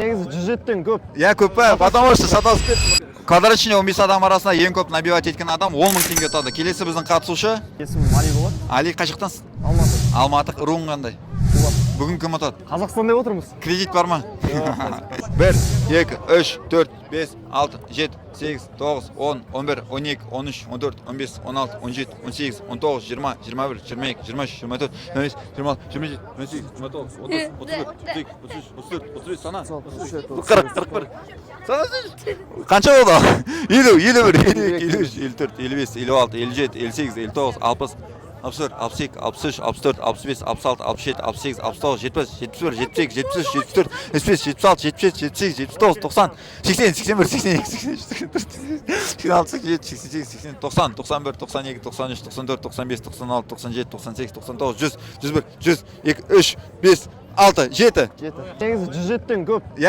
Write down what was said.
Негізі 107-тен көп. Иә, көп па? Потому что шатасып кеттім. Квадрат ішінде 15 адам арасында ең көп набивать еткен адам 10 мың теңге ұтады. Келесі біздің қатысушы. Есімім Али болады. Али, қай жақтансың? Алматы. Алматы. Руың қандай? Бүгін кім ұтады? Қазақстан деп отырмыз. Кредит бар ма? Бір, екі, үш, төрт, бес, алты, жеті, сегіз, тоғыз, 10, 11, 12, 13, 14, 15, 16, 17, 18, 19, 20, 21, 22, 23, 24, 25, 26, 27, 28, 29, 30, 31, 32, 33, 34, 35, сана. 40, 41. Сана. Қанша болды? 50, 51, 52, 53, 54, 55, 56, 57, 58, 59, 60, 61, 62, 63, 64, 65, 66, 67, 68, 69, 70, 71, 72, 73, 74, 75, 76, 77, 78, 79, 90, 80, 81, 82, 83, 84, 86, 87, 88, 80, 90, 91, 92, 93, 94, 95, 96, 97, 98, 99, 100, 101, 100, 2, 3, 5, 6, 7. Жеті. Негізі 107-тен көп. Иә.